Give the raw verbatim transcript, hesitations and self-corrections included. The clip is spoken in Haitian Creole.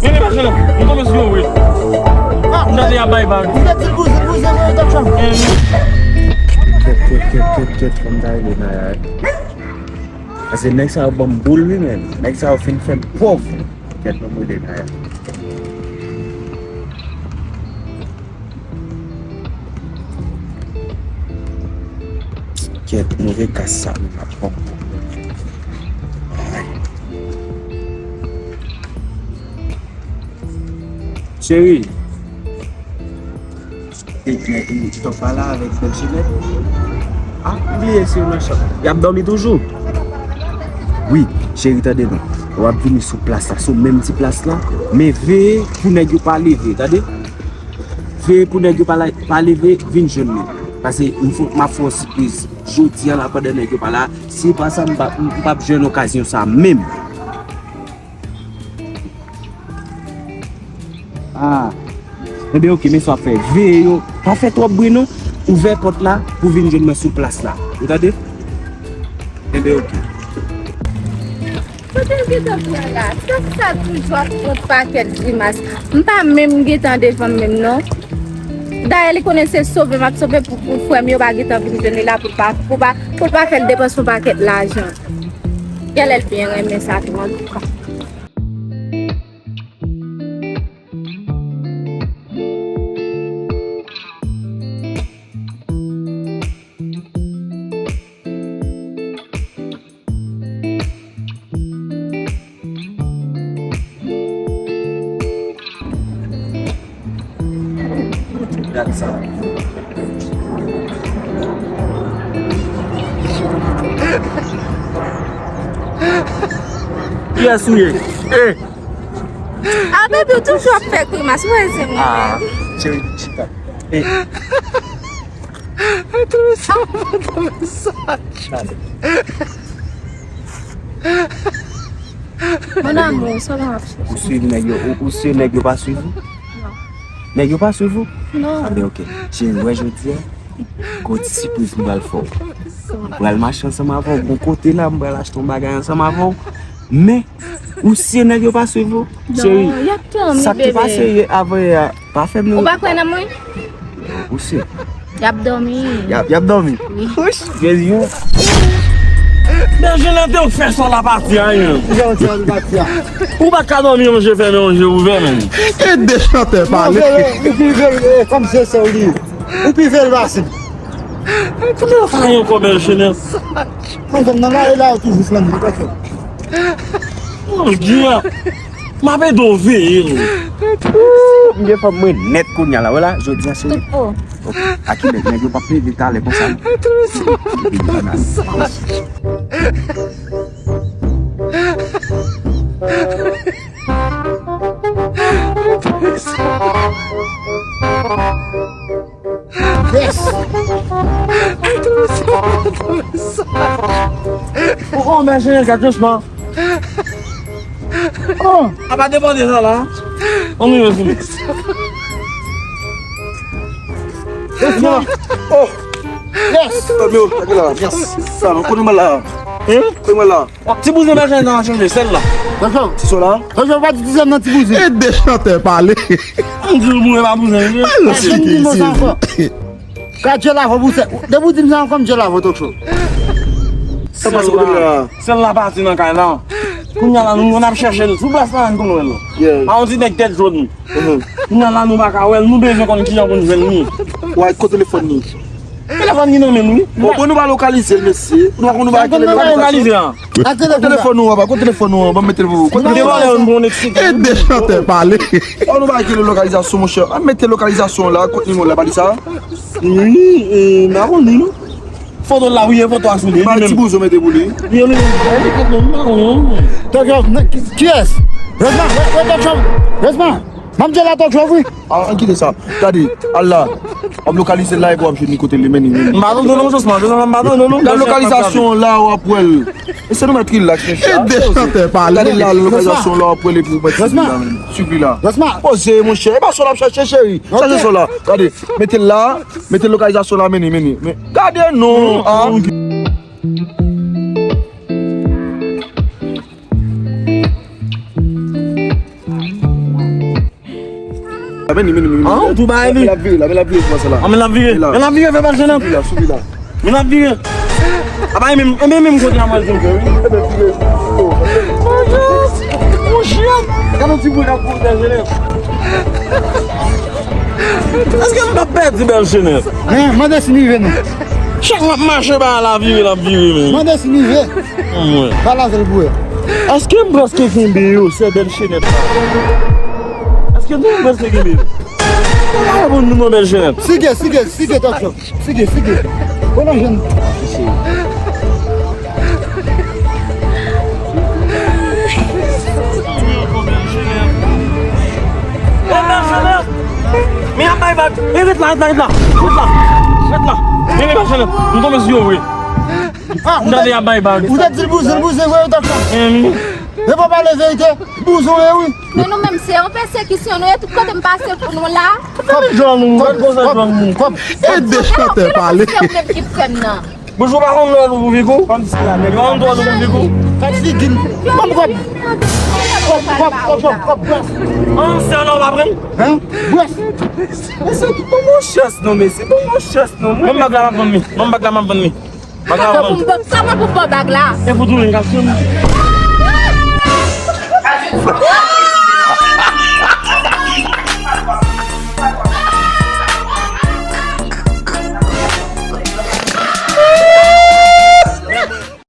Gade machin nan, m tonbe sou yo vre. M tande y ap bay vag. Kèt, kèt, kèt, kèt, kèt, fò m ta rele Naya. Paske nèg sa yo ban m boul wi menm. Nèg sa yo fin fè m pòv. Kèt, fò m rele Naya. Kèt, move kas sa menm ap ban m pwoblèm. Ay. Cheri. E, e, e, t ap pale avèk bèl Jenèt. Ah, m bliye si yo nan chanm. Y ap dòmi toujou? Wi, cheri, tande non. W ap vini sou plas la, sou menm ti plas la. Men veye pou nèg yo pa leve, tande? Veye pou nèg yo pa la, pa leve, vin jwenn mwen. Paske m fon, m ap fè yon sipriz jodi a la pandan nèg yo pa la. Si e pa sa, m pa, m p ap jwenn okazyon sa menm. Ah. Enben, oke, men sa w ap fè. Veye yo. Pa fè twòp bri, non. Ouvè pòt la pou vin jwenn mwen sou plas la. Ou tande? Enben, oke. Kote l gentan pran la? Sòf sa toujou ap pran pakèt grimas. M pa menm gentan devan m menm, non. Dayè, li konnen se sove m ap sove pou, pou frè m yo pa gentan vin jwenn li la pou l pa, pou pa, pou l pa fè l depanse yon pakèt lajan. Genlè l byen renmen sa tou, antouka. Gad sa. Kiyès ou ye? Eh! Ah, baby, ou toujou ap fè grimas, ou wè se mwen. Ah, cheri, chita. Eh. Tout sa, tout sa. Mon amour, sa va ap chèche. Ou swiv nèg yo, ou, ou swiv nèg yo pa swiv ou? Non. Nèg yo pa swiv ou? Non. Ah, ben, oke. Cheri, wè jodi a, gon ti sipriz m pral fè w. M pral mache ansanm avè w. Gon kote la, m pral achte yon bagay ansanm avè w. Men, ou si nèg yo pa swiv ou? Cheri, sa k te pase yè, avan yè a, pa fè m. Ou pa kwè nan mwen? Ou si? Y ap dòmi. Y ap, y ap dòmi? Wi. Wouch, Jezi, ou. Men je nan te ou fè sa la pati a, hein. Ou pa ka dòmi, yon je fèmen, yon je ouvè, menm. E de chantè pale. Ou pi vle, e, kòm se sè w li. Ou pi vle l pase. Kòman w fè ankò, bèl Jenèt? Mwen fè m nan la, e la, ou toujou flann, ou pa fè. Mon Dieu! M ap ede w veye l. Ooh, m gen fanm mwen nèt kounye a la, wè la, jodi a, cheri. Tout po. Ok. A ki nèg, nèg yo p ap leve talè konsa, non? Yes! Oh, oh, men Jenèt, gad douchman. Oh! A pa depòte sa la. On mi yo sou li. Douchman. Oh! Yes! Oh, men, gade la. Yes! Sa, nou konnen mal la. Hein? Konnen mal la. Ti bouzen machin nan chanje sèl la. Ti so la. Ti so pa di ti sèl nan ti bouzen. E de chantè pale. M di l mwen pa bouzen, wi. Al nan sèl ki isit. Ka Dye lave w pou sèl. Depi w di m sa ankò, m Dye lave w, Tokcho. Sa pase kote la? Sèl la pati nan kay la. Kounye a la, nou, nou ap chèche l. Sou plas la, nou konn wè l. Yeah. A yon ti nèg tèt jòn. Mhm. Kounye a la, nou pa ka wè l. Nou bezwen konn kijan pou n jwenn li. Wè, kote telefòn li? Telefòn li nan men m, wi. Bon, bon, nou pa lokalize l, mesye. Nou pa konn nou pa gen lokalize a. Kote telefòn nou an, pa? Kote telefòn nou an? Ban m mete l pou ou. Kote telefòn nou an? E de chantè pale. Oh, nou pa gen lokalizasyon, monchè. An mete lokalizasyon la, kot nimewo la, pa di sa? Wi, e, m pa konn li, non. Foto l la, wi, e foto a sou li. Ba ti bouzo mete pou li. Wi, wi, wi. Tokcho, kiyès? Resman, wè, wè, Tokcho. Resman. Manm Djela Tokcho, wi. A, an kite sa. Gade, al la. W ap lokalize l la epi w ap jwenn li kote li, men li, men li. M pa tande non, Josman, Josman, m pa tande non. Gade lokalizasyon la, w ap wè l. E se nou mèt rilaks, mesye. E de chantè pale. Gade la, lokalizasyon la, w ap wè l epi w mèt swiv li la, men. Swiv li la. Poze, monchè. E pa sa w ap chache, cheri. Chache sa w la. Gade, mete l la. Mete lokalizasyon la, men li, men li. Men, gade non, a. Mwen Vini, vini, vini. An, ou tou bay li. Men l ap vire la, men l ap vire sou sa la. An, men l ap vire. Men l ap vire, fè bal Jenèf. Sou li la, sou li la. Men l ap vire. A bay menm, e menm, menm kote a mwen di m ke wi. Ebyen, vire. Oh. Mon chè. Gade yon ti boul k ap kouri dèyè Jenèf. Èske m p ap pèdi bèl Jenèf? Hein, mande si m rive non. Chak m ap mache ba la vire, l ap vire menm. Mande si m rive. Mwen. Bal la sèl pou wè. Èske m prèske kenbe yo, sè bèl Jenèf la? Èske nou prèske kenbe yo? Mwen pa reponn nou non bèl Jenèf. Sige, sige, sige, Tòtò. Sige, sige. Bon, non, jèn. Men ap bay bag. Men ret la, ret la, ret la. Ret la. Ret la. Men ret la, Jenèf. M tonbe sou yo vre. M tande y ap bay bag. Ou te di l bouzen, l bouzen vre, ou t ap fè. Men wi. E pa pale verite, bouzen w ye wi. Men nou menm se yon pèsekisyon nou ye, tout kote m pase pou nou la. Kòb, kòb, kòb, kòb. Ede chantè pale. Se ou menm ki frè m nan. Bonjou, pa konn lòd ou pou Vikou? Kòmsi la, nèg. Yo konn lòd ou pou Vikou? Fè figi m. Ban m kòb. Kòb, kòb, kòb, kòb, kòb, bwès. An, se an ou pa pran? Hein? Bwès. Mesye, bon, bon chans non, mesye, bon, bon chans non. Ban m bag la, m ap vann li. Ban m bag la, m ap vann li. Bag la, m ap vann li. Kòman pou bag la? E pou tounen, gason.